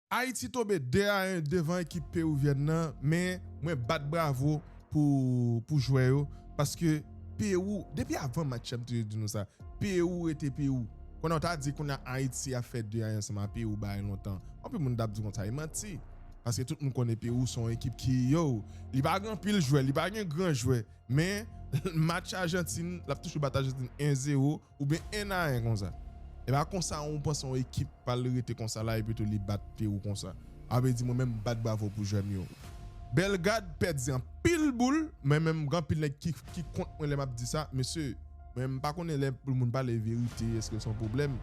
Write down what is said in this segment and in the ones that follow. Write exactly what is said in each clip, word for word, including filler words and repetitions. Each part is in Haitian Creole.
Ayiti tonbe de a en devan ekip pewivyèn nan, men mwen bat bravo pou, pou jwè yo, paske Pewou, depi avan match la, m toujou di nou sa, Pewou rete Pewou. Kounye a w ta di kounye a Ayiti ap fè de a en ansanm a Pewou bagay lontan. Anpil moun t ap di konsa, e manti. Paske tout moun konnen Pewou se yon ekip ki, yo, li pa gen anpil jwè, li pa gen gran jwè, men match Ajantin, l ap toujou bat Ajantin en zewo, oubyen en a en konsa. E pa konsa ou panse yon ekip pral rete konsa la epi tou li bat Pewou konsa. A vle di mwen menm m bat bravo pou jwè m yo. Bellegarde pèdi anpil boul, mwen menm gen anpil nèg ki, ki kont mwen lè m ap di sa, mesye, mwen m pa konnen lè pou moun pale verite, èske se yon pwoblèm?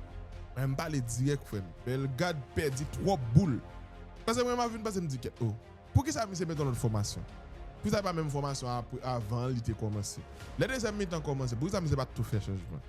Mwen m pale dirèk, frè m. Bellegarde pèdi twòp boul. Paske mwen m ap vin panse m di kèt, oh. Poukisa misye mete yon lòt fòmasyon? Poukisa pa menm fòmasyon apre, avan li te kòmanse? Lè dezyèm mitan kòmanse, poukisa misye pa t tou fè chanjman?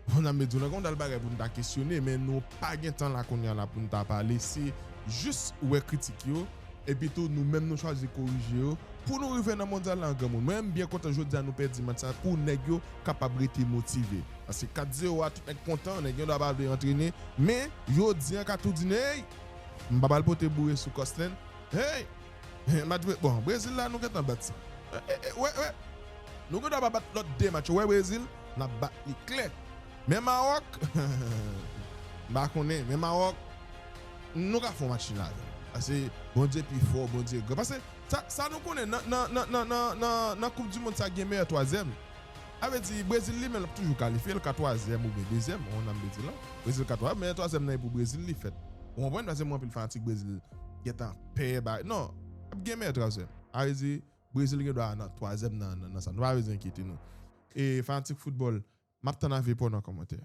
Bon, n ap met nou nan konn dal bagay pou n ta kesyone, men nou pa gen tan la kounye a la pou n ta pale. Se jis wè kritik yo, epi tou nou menm nou chwazi korije yo, pou nou rive nan mondyal la an granmoun. Mwen, m byen kontan jodi a nou pèdi match sa pou nèg yo kapab rete motive. Paske kat zewo a, tout nèg kontan, nèg gen dwa pa vle antrene, men jodi a ka tou di, hey, m pa pral pote boure sou Coastland. Hey! Match Bre-, bon, Brezil la, nou gentan bat sa. E, e, e, wè, wè. Nou gentan pa bat lòt de match. Wè Brezil, n ap bat li klè. Men Mawòk, m pa konnen. Men Mawòk, nou ka fè yon match nil avè l. Paske Bondye pi fò, Bondye gran. Paske sa, sa nou konnen, nan, nan, nan Koup di Mond sa, gen meyè twazyèm. A vle di, Brezil li menm, l ap toujou kalifye, l ka twazyèm oubyen dezyèm, ou konprann sa m vle di la. Brezil ka twazyèm, men twazyèm nan e pou Brezil li fèt. Ou konprann? Paske mwen anpil fanatik Brezil gentan pè bay. Non, ap gen meyè twazyèm. A vle di, Brezil gen dwa nan twazyèm nan, nan, nan sa. Nou pa bezwen enkyete nou. E fanatik foutbòl, m ap tann avi pa w nan kòmantè.